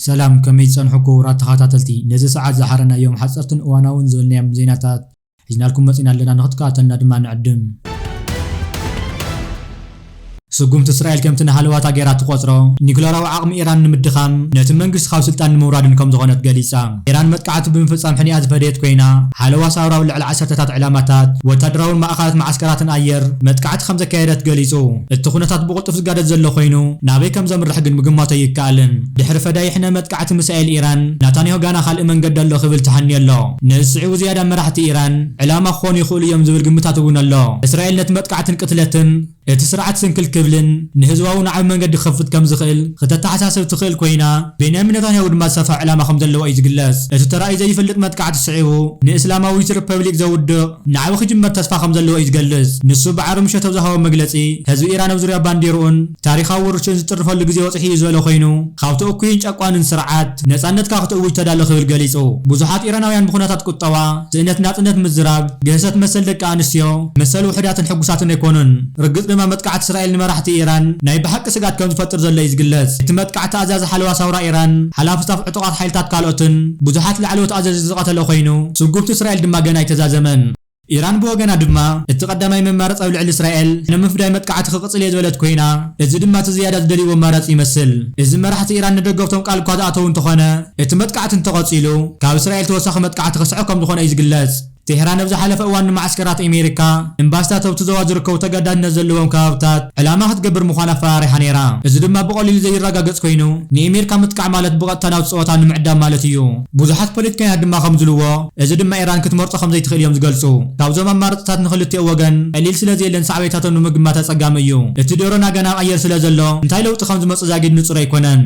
ሰላም፣ ከመይ ትጸንሑ ክቡራት ተኸታተልቲ? ነዚ ሰዓት ዝሓረናዮም ሓጸርትን እዋናውን ዝበልናዮም ዜናታት ሒዝናልኩም መጺና ኣለና፣ ንኽትከታተልና ድማ ንዕድም። ስጉምቲ እስራኤል ከምቲ ንሃለዋታ ገይራ ትቖጽሮ፣ ኒኩለራዊ ዓቕሚ ኢራን ንምድኻም፣ ነቲ መንግስቲ ካብ ስልጣን ንምውራድን ከም ዝኾነት ገሊጻ። ኢራን መጥቃዕቲ ብምፍጻም ሕኒኣ ዝፈደየት ኮይና፣ ሃለዋ ሳውራ ኣብ ልዕሊ ዓሰርተታት ዕላማታት፣ ወታደራውን ማእኸላት መዓስከራትን ኣየር መጥቃዕቲ ከም ዘካየደት ገሊጹ። እቲ ኩነታት ብቕልጡፍ ዝጋደድ ዘሎ ኮይኑ፣ ናበይ ከም ዘምርሕ ግን ምግማት ኣይከኣልን። ድሕሪ ፈዳይሕ ናይ መጥቃዕቲ ሚሳኤል ኢራን፣ ናታንያሁ ጋና ካልእ መንገዲ ኣሎ ክብል ተሃንዩ ኣሎ። ነዚ ስዒቡ ዝያዳ መራሕቲ ኢራን ዕላማ ክኾኑ ይኽእሉ እዮም ዝብል ግምታት እውን ኣሎ። እስራኤል ነቲ መጥቃዕትን ቅትለትን እቲ ስርዓት ስንክል ክብልን ንህዝባዊ ናዕቢ መንገዲ ክኸፍት ከም ዝኽእል ክተተሓሳስብ ትኽእል ኮይና፣ ቤንያሚን ነታንያሁ ድማ ዝሰፍሐ ዕላማ ከም ዘለዎ እዩ ዝግለጽ። እቲ ተራእዩ ዘይፈልጥ መጥቃዕቲ ስዒቡ፣ ንእስላማዊት ሪፐብሊክ ዘውድቕ ናዕቢ ክጅመር ተስፋ ከም ዘለዎ እዩ ዝገልጽ። ንሱ ብዓርቢ ምሸት ኣብ ዝሃቦ መግለጺ፣ ህዝቢ ኢራን ኣብ ዙርያ ባንዲርኡን ታሪኻዊ ውርሽኡን ዝጥርፈሉ ግዜ በጺሑ እዩ ዝበለ ኮይኑ፣ ካብቲ እኩይን ጨቋንን ስርዓት ነጻነትካ ክትእውጅ ተዳሎ ክብል ገሊጹ። ብዙሓት ኢራናውያን ብኹነታት ቁጠባ፣ ስእነት ናጽነት ምዝራብ፣ ግህሰት መሰል ደቂ ኣንስትዮ፣ መሰል ውሑዳትን ሕጉሳትን ኣይኮኑን። ርግጽ ድማ መጥቃዕቲ እስራኤል ንመራሕቲ ኢራን ናይ ብሓቂ ስግኣት ከም ዝፈጥር ዘሎ እዩ ዝግለጽ። እቲ መጥቃዕቲ ኣዛዚ ሓለዋ ሳውራ ኢራን፣ ሓላፊ ስታፍ ዕጡቓት ሓይልታት ካልኦትን ብዙሓት ላዕለዎት ኣዘዝቲ ዝቐተለ ኮይኑ፣ ስጉምቲ እስራኤል ድማ ገና ኣይተዛዘመን። ኢራን ብወገና ድማ፣ እቲ ቀዳማይ መማረጺ ኣብ ልዕሊ እስራኤል ንምፍዳይ መጥቃዕቲ ክቕጽል እየ ዝበለት ኮይና፣ እዚ ድማ እቲ ዝያዳ ዝደልይዎ ኣማራጺ ይመስል። እዚ መራሕቲ ኢራን ንደገፍቶም ቃል እኳ ዝኣተዉ እንተኾነ፣ እቲ መጥቃዕቲ እንተቐጺሉ፣ ካብ እስራኤል ተወሳኺ መጥቃዕቲ ክስዕብ ከም ዝኾነ እዩ ዝግለጽ። ቴህራን ኣብ ዝሓለፈ እዋን ንመዓስከራት ኣሜሪካ፣ ኤምባሲታት ኣብቲ ዞባ ዝርከቡ ተገዳድነት ዘለዎም ከባብታት ዕላማ ክትገብር ምዃና ኣፈራሪሓ ነይራ። እዚ ድማ ብቐሊሉ ዘይረጋገጽ ኮይኑ፣ ንኤሜሪካ ምጥቃዕ ማለት ብቐጥታ ናብቲ ጸወታ ንምዕዳም ማለት እዩ። ብዙሓት ፖለቲከኛት ድማ ከም ዝብልዎ፣ እዚ ድማ ኢራን ክትመርጾ ከም ዘይትኽእል እዮም ዝገልጹ። ካብዞም ኣማራጽታት ንኽልቲኡ ወገን ቀሊል ስለ ዘየለን ሳዕቤታቶም ንምግማት ኣጸጋሚ እዩ። እቲ ዶሮና ገና ኣብ ኣየር ስለ ዘሎ፣ እንታይ ለውጢ ከም ዝመጽእ ዛጊድ ንጹር ኣይኮነን።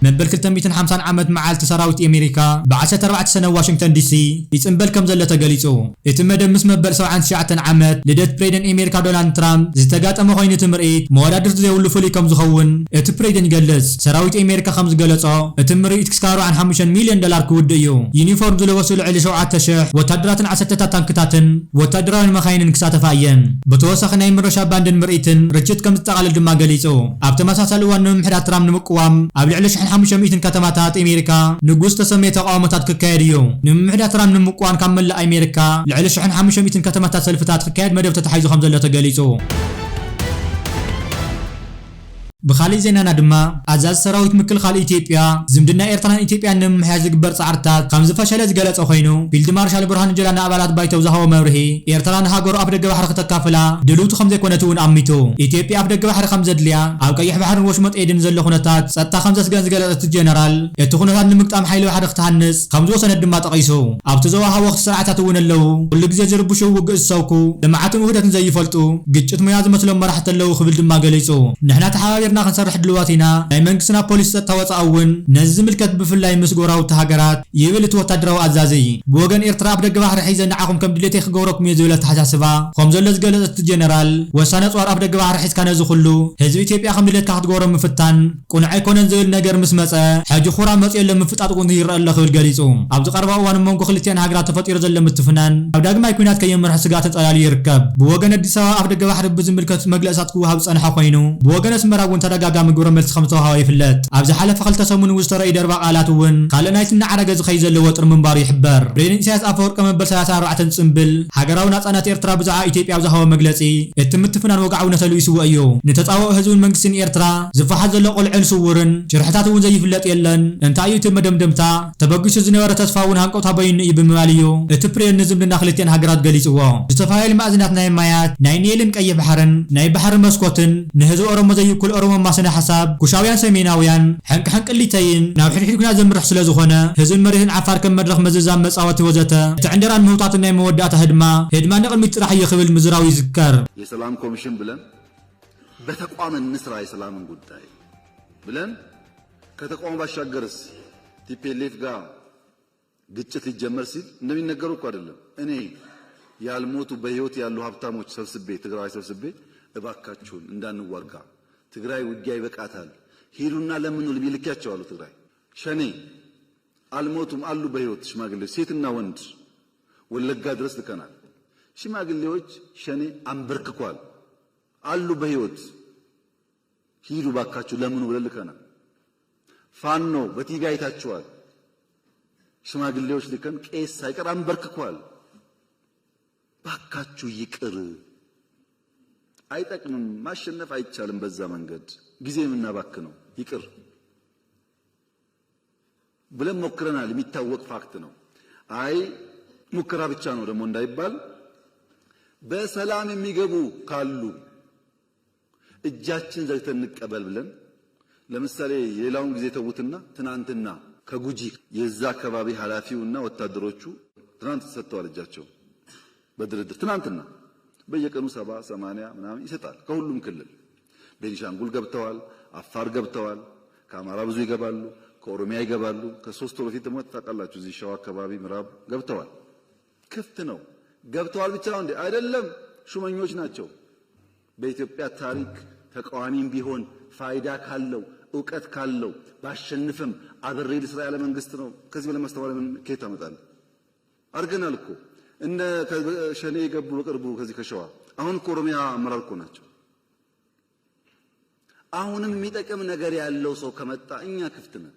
መበል ክልተ ሚእትን ሓምሳን ዓመት መዓልቲ ሰራዊት ኣሜሪካ ብ ዓሰርተ ኣርባዕተ ሰነ ኣብ ዋሽንግተን ዲሲ ይጽንበል ከም ዘሎ ተገሊጹ። እቲ መደብ ምስ መበል ሰብዓን ትሽዓተን ዓመት ልደት ፕሬዚደንት ኣሜሪካ ዶናልድ ትራምፕ ዝተጋጠመ ኮይኑ፣ እቲ ምርኢት መወዳድርቲ ዘይብሉ ፍሉይ ከም ዝኸውን እቲ ፕሬዚደንት ይገልጽ። ሰራዊት ኣሜሪካ ከም ዝገለጾ፣ እቲ ምርኢት ክሳብ ኣርባዓን ሓሙሽተን ሚልዮን ዶላር ክውድእ እዩ። ዩኒፎርም ዝለበሱ ልዕሊ ሸውዓተ ሽሕ ወታደራትን ዓሰርተታት ታንክታትን ወታደራውያን መኻይንን ክሳተፋ እየን። ብተወሳኺ ናይ ምረሻ ባንድን ምርኢትን ርችት ከም ዝጠቓለል ድማ ገሊጹ። ኣብ ተመሳሳሊ እዋን ንምምሕዳር ትራምፕ ንምቅዋም ኣብ ልዕሊ ሽሕን ሓሙሽተ ሚእትን ከተማታት ኣሜሪካ ንጉስ ዝተሰመየ ተቃውሞታት ክካየድ እዩ። ንምምሕዳር ትራምፕ ንምቅዋም ካብ መላእ ኣሜሪካ ልዕሊ ሽሕን ሓሙሽተ ሚእትን ከተማታት ሰልፍታት ክካየድ መደብ ተታሒዙ ከም ዘሎ ተገሊጹ። ብኻሊእ ዜናና ድማ፣ ኣዛዚ ሰራዊት ምክልኻል ኢትዮጵያ ዝምድና ኤርትራን ኢትዮጵያን ንምምሕያሽ ዝግበር ጻዕርታት ከም ዝፈሸለ ዝገለጸ ኮይኑ፣ ፊልድ ማርሻል ብርሃኑ ጁላ ንኣባላት ባይቶ ኣብ ዝሃቦ መብርሂ፣ ኤርትራ ንሃገሩ ኣፍደገ ባሕሪ ክተካፍላ ድልውቲ ከም ዘይኮነት እውን ኣሚቱ። ኢትዮጵያ ኣፍደገ ባሕሪ ከም ዘድልያ፣ ኣብ ቀይሕ ባሕርን ወሽመጥ ኤድን ዘሎ ኩነታት ጸጥታ ከም ዘስግአን ዝገለጸ እቲ ጀነራል፣ እቲ ኩነታት ንምግጣም ሓይሊ ባሕሪ ክትሃንጽ ከም ዝወሰነት ድማ ጠቒሱ። ኣብቲ ዞባ ሃወኽቲ ስርዓታት እውን ኣለዉ። ኩሉ ግዜ ዝርብሹ፣ ውግእ ዝሰብኩ፣ ልምዓትን ውህደትን ዘይፈልጡ፣ ግጭት ሙያ ዝመስሎም መራሕቲ ኣለዉ ክብል ድማ ገሊጹ። ንሕና ተሓባቢርና ክንሰርሕ ድልዋት ኢና። ናይ መንግስትና ፖሊሲ ጸጥታ ወጻኢ እውን ነዚ ዝምልከት ብፍላይ ምስ ጎረባብቲ ሃገራት ይብል እቲ ወታደራዊ ኣዛዚ። ብወገን ኤርትራ ኣፍደገ ባሕሪ ሒዘ ንዓኹም ከም ድሌተይ ክገብረኩም እየ ዝብል ኣተሓሳስባ ከም ዘሎ ዝገለጸ እቲ ጀነራል፣ ወሳኒ ኣጽዋር ኣፍደገ ባሕሪ ሒዝካ ነዚ ኩሉ ህዝቢ ኢትዮጵያ ከም ድሌትካ ክትገብሮ ምፍታን ቅኑዕ ኣይኮነን ዝብል ነገር ምስ መጸ፣ ሕጂ ኩራ መጺኡ ኣሎ፣ ምፍጣጥ እውን ይረአ ኣሎ ክብል ገሊጹ። ኣብዚ ቀረባ እዋን ኣብ መንጎ ክልቲኣን ሃገራት ተፈጢሩ ዘሎ ምትፍናን ኣብ ዳግማይ ኲናት ከየምርሕ ስግኣት ተጸላልዩ ይርከብ። ብወገን ኣዲስ ኣበባ ኣፍደገ ባሕሪ ብዝምልከት መግለጽታት ክወሃብ ዝጸንሐ ኮይኑ፣ ብወገን ኣስመራ እውን ተደጋጋሚ ግብረ መልሲ ከም ዝተዋህባ ይፍለጥ። ኣብ ዝሓለፈ ክልተ ሰሙን እውን ዝተረእዩ ደርባ ቃላት እውን ካልእ ናይቲ እናዓረገ ዝኸይድ ዘሎ ወጥሪ ምንባሩ ይሕበር። ፕሬዚደንት ኢሳያስ ኣፈወርቂ መበል ሰላሳን ኣርባዕተን ጽምብል ሃገራዊ ናጻነት ኤርትራ ብዛዕባ ኢትዮጵያ ኣብ ዝሃቦ መግለጺ፣ እቲ ምትፍናን ወግዓውነት ኣልቢስዎ እዩ። ንተጻብኦ ህዝብን መንግስትን ኤርትራ ዝፈሓት ዘሎ ቅሉዕን ስውርን ሽርሕታት እውን ዘይፍለጥ የለን። እንታይ እዩ እቲ መደምደምታ? ተበጊሱ ዝነበረ ተስፋ እውን ሃንቀውታ በይኑ እዩ ብምባል እዩ እቲ ፕሬዚደንት ንዝምድና ክልቲኣን ሃገራት ገሊጽዎ። ዝተፈላለዩ ማእዝናት ናይ ማያት፣ ናይ ኒልን ቀይሕ ባሕርን፣ ናይ ባሕሪ መስኮትን፣ ንህዝቢ ኦሮሞ ዘይውክል ኦሮሞማ ስነ ሓሳብ፣ ኩሻውያን ሰሜናውያን፣ ሕንቅሕንቅሊተይን ናብ ሕድሕድ ኲናት ዘምርሕ ስለ ዝኾነ፣ ህዝብን መሬትን ዓፋር ከም መድረኽ ምዝዛም መጻወቲ ወዘተ፣ እቲ ዕንደራን ምህውታትን ናይ መወዳእታ ህድማ፣ ህድማ ንቕድሚት ጥራሕ እዩ ክብል ምዝራቡ ይዝከር። የሰላም ኮሚሽን ብለን በተቋም እንስራ የሰላምን ጉዳይ ብለን ከተቋሙ ባሻገርስ ቲ ፒ ኤል ኤፍ ጋር ግጭት ሊጀመር ሲል እንደሚነገረው እኮ አይደለም። እኔ ያልሞቱ በህይወት ያሉ ሀብታሞች ሰብስቤ፣ ትግራይ ሰብስቤ፣ እባካችሁን እንዳንዋጋ፣ ትግራይ ውጊያ ይበቃታል፣ ሂዱና ለምኑ ብዬ ልኬያቸዋለሁ። ትግራይ ሸኔ አልሞቱም አሉ በህይወት ሽማግሌዎች፣ ሴትና ወንድ ወለጋ ድረስ ልከናል። ሽማግሌዎች ሸኔ አንበርክኳል አሉ በህይወት፣ ሂዱ ባካችሁ ለምኑ ብለን ልከናል። ፋኖ በቲቪ አይታችኋል። ሽማግሌዎች ልከን ቄስ ሳይቀር አንበርክኳል። ባካችሁ ይቅር፣ አይጠቅምም፣ ማሸነፍ አይቻልም በዛ መንገድ፣ ጊዜ የምናባክነው፣ ይቅር ብለን ሞክረናል። የሚታወቅ ፋክት ነው። አይ ሙከራ ብቻ ነው ደግሞ እንዳይባል በሰላም የሚገቡ ካሉ እጃችን ዘግተን እንቀበል ብለን፣ ለምሳሌ የሌላውን ጊዜ ተዉትና ትናንትና ከጉጂ የዛ አካባቢ ኃላፊውና ወታደሮቹ ትናንት ሰጥተዋል እጃቸው በድርድር ትናንትና። በየቀኑ ሰባ ሰማንያ ምናምን ይሰጣል ከሁሉም ክልል። ቤኒሻንጉል ገብተዋል፣ አፋር ገብተዋል፣ ከአማራ ብዙ ይገባሉ፣ ከኦሮሚያ ይገባሉ። ከሶስት ወር በፊት ደግሞ ታውቃላችሁ እዚህ ሸዋ አካባቢ ምዕራብ ገብተዋል። ክፍት ነው። ገብተዋል ብቻ ነው እንዴ? አይደለም፣ ሹመኞች ናቸው። በኢትዮጵያ ታሪክ ተቃዋሚም ቢሆን ፋይዳ ካለው እውቀት ካለው ባሸንፍም አብሬ ልስራ ያለ መንግስት ነው። ከዚህ በላይ ማስተማሪያ ምን ከየት አመጣለሁ? አድርገናል እኮ። እነ ሸኔ የገቡ በቅርቡ ከዚህ ከሸዋ አሁን እኮ ኦሮሚያ አመራር እኮ ናቸው። አሁንም የሚጠቅም ነገር ያለው ሰው ከመጣ እኛ ክፍት ነን።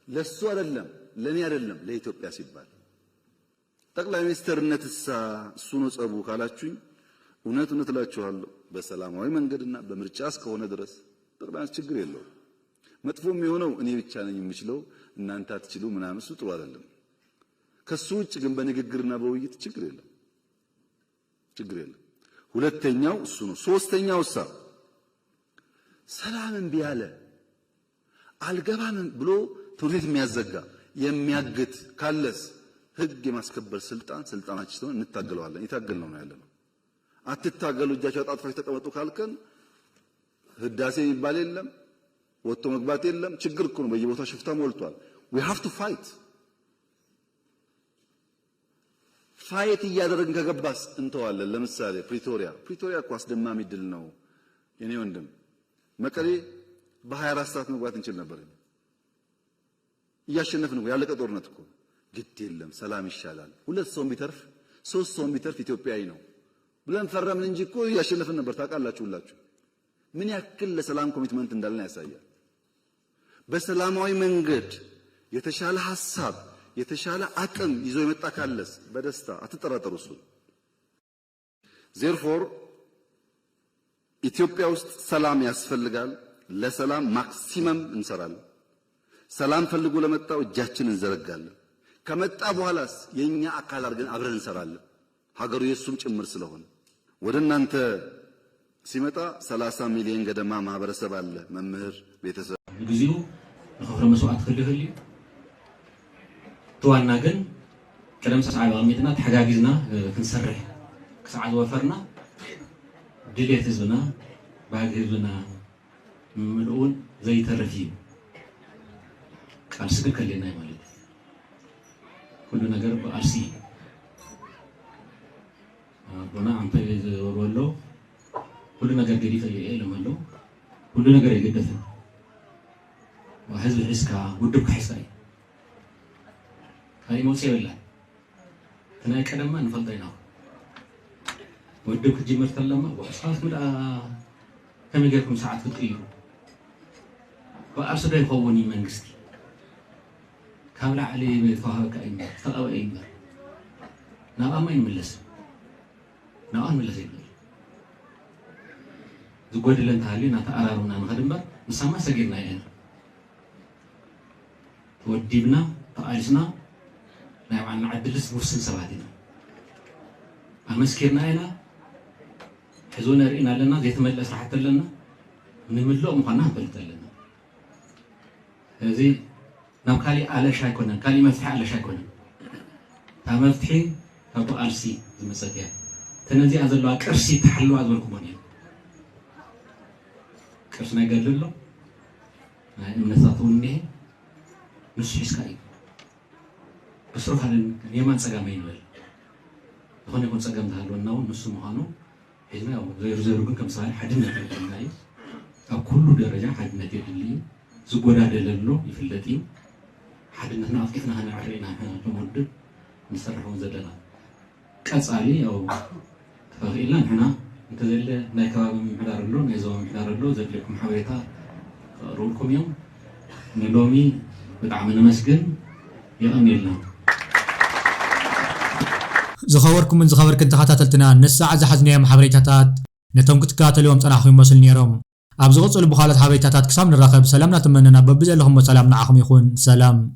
ለሱ አይደለም ለኔ አይደለም ለኢትዮጵያ ሲባል። ጠቅላይ ሚኒስትርነት እሳ እሱ ነው ጸቡ ካላችሁኝ፣ እውነት እውነት እላችኋለሁ በሰላማዊ መንገድና በምርጫ እስከሆነ ድረስ ጠቅላይ ሚኒስትር ችግር የለውም። መጥፎ የሚሆነው እኔ ብቻ ነኝ የምችለው እናንተ አትችሉ ምናምን፣ እሱ ጥሩ አይደለም። ከሱ ውጭ ግን በንግግርና በውይይት ችግር የለም፣ ችግር የለም። ሁለተኛው እሱ ነው። ሶስተኛው እሳ ሰላም እምቢ ያለ አልገባም ብሎ ትምህርት ቤት የሚያዘጋ የሚያግት ካለስ ህግ የማስከበር ስልጣን ስልጣናችን ስለሆነ እንታገለዋለን። የታገልነው ነው ያለነው። አትታገሉ እጃችሁ አጣጥፋችሁ ተቀመጡ ካልከን ህዳሴ የሚባል የለም፣ ወጥቶ መግባት የለም። ችግር እኮ ነው። በየቦታው ሽፍታ ሞልቷል። We have to fight። ፋይት እያደረግን ከገባስ እንተዋለን። ለምሳሌ ፕሪቶሪያ፣ ፕሪቶሪያ እኮ አስደማሚ ድል ነው የኔ ወንድም። መቀሌ በ24 ሰዓት መግባት እንችል ነበር። እያሸነፍን እኮ ያለቀ ጦርነት እኮ። ግድ የለም ሰላም ይሻላል። ሁለት ሰውም ቢተርፍ ሶስት ሰውም ቢተርፍ ኢትዮጵያዊ ነው ብለን ፈረምን እንጂ እኮ እያሸነፍን ነበር። ታውቃላችሁ ሁላችሁ ምን ያክል ለሰላም ኮሚትመንት እንዳለን ያሳያል። በሰላማዊ መንገድ የተሻለ ሐሳብ የተሻለ አቅም ይዞ የመጣ ካለስ በደስታ አትጠራጠሩ። እሱ therefore ኢትዮጵያ ውስጥ ሰላም ያስፈልጋል። ለሰላም ማክሲመም እንሰራለን። ሰላም ፈልጎ ለመጣው እጃችን እንዘረጋለን። ከመጣ በኋላስ የኛ አካል አድርገን አብረን እንሰራለን። ሀገሩ የሱም ጭምር ስለሆነ ወደ እናንተ ሲመጣ 30 ሚሊዮን ገደማ ማህበረሰብ አለ። መምህር፣ ቤተሰብ። ንግዚኡ ንኸፍሎ መስዋእቲ ክህሉ ይኽእል እዩ። እቲ ዋና ግን ቀደም ሰዓብ ኣቐሚጥና ተሓጋጊዝና ክንሰርሕ ክሳዕ ዝወፈርና ድሌት ህዝብና ባህጊ ህዝብና ምምልኡ እውን ዘይተርፍ እዩ። ቃልሲ ግን ከድልየና እዩ ማለት እዩ። ኩሉ ነገር ብቃልሲ እዩ። ኣቦና ኣንቶይ ዝበልዎ ኣሎ፣ ኩሉ ነገር ገዲፈ እየ ኢሎም ኣለዉ። ኩሉ ነገር ኣይግደፍን። ህዝቢ ሒዝካ ውድብካ ሒዝካ እዩ። ካሊእ መውፅኢ የብላን። እቲ ናይ ቀደምማ ንፈልጦ ኢና። ውድብ ክትጅምር ተለማ ሰባት ምድኣ ከመይ ጌርኩም ሰዓት ክትቅይሩ? ብኣርሲ ዶ ይኸውን እዩ መንግስቲ? ካብ ላዕሊ ዝተዋህበካ እዩ እምበር ዝተቐበ እዩ እምበር ናብኣማ ይንምለስ። ናብኣ ንምለስ ይብል ዝጎድለ እንተሃልዩ እናተኣራረምና ንኸድ እምበር ንሳማ ሰጊርና ኢና። ተወዲብና ተቓሊስና ናይ ባዕልና ዕድልስ ውስን ሰባት ኢና። ኣመስኪርና ኢና። ሕዚ እውን ርኢና ኣለና። ዘይተመልአ ስራሕቲ ኣለና። ንምልኦ ምዃንና ክንፈልጥ ኣለና። ስለዚ ናብ ካሊእ ኣለሻ ኣይኮነን፣ ካሊእ መፍትሒ ኣለሻ ኣይኮነን። እታ መፍትሒ ካብ ብቓልሲ ዝመፀት እያ። እተን እዚኣ ዘለዋ ቅርሲ ተሓልዋ ዝበልኩሞን እየን። ቅርሲ ናይ ገድሊ ኣሎ፣ ናይ እምነታት እውን እኒሀ። ንሱ ሒዝካ እዩ ብስሩ ካልእ የማን ፀጋም ኣይንበል። ዝኾነ ይኹን ፀገም ዝሃለወና እውን ንሱ ምዃኑ ሒዝና ያው ዘይሩ ዘይሩ ግን ከም ሰብኣይ ሓድነት የድልና እዩ። ኣብ ኩሉ ደረጃ ሓድነት የድሊ እዩ። ዝጎዳደለ ኣሎ ይፍለጥ እዩ። ሓድነትና ኣጥቂፍና ከነዕሪ ኢና ከም ውድብ ንሰርሕ እውን ዘለና። ቀፃሊ ያው ተኸኢልና ንሕና እንተዘለ ናይ ከባቢ ምምሕዳር ኣሎ ናይ ዞባ ምምሕዳር ኣሎ ዘድልየኩም ሓበሬታ ከቕርብልኩም እዮም። ንሎሚ ብጣዕሚ ነመስግን። የቐንየልና። ዝኸበርኩምን ዝኸበርክን ተኸታተልትና፣ ንሳዕ ዝሓዝናዮም ሓበሬታታት ነቶም ክትከታተልዎም ጸናሕኹም ይመስሉ ነይሮም። ኣብ ዝቕጽሉ ብኻልኦት ሓበሬታታት ክሳብ ንራኸብ፣ ሰላም እናተመነና፣ በብዘለኹሞ ሰላም ንዓኹም ይኹን። ሰላም።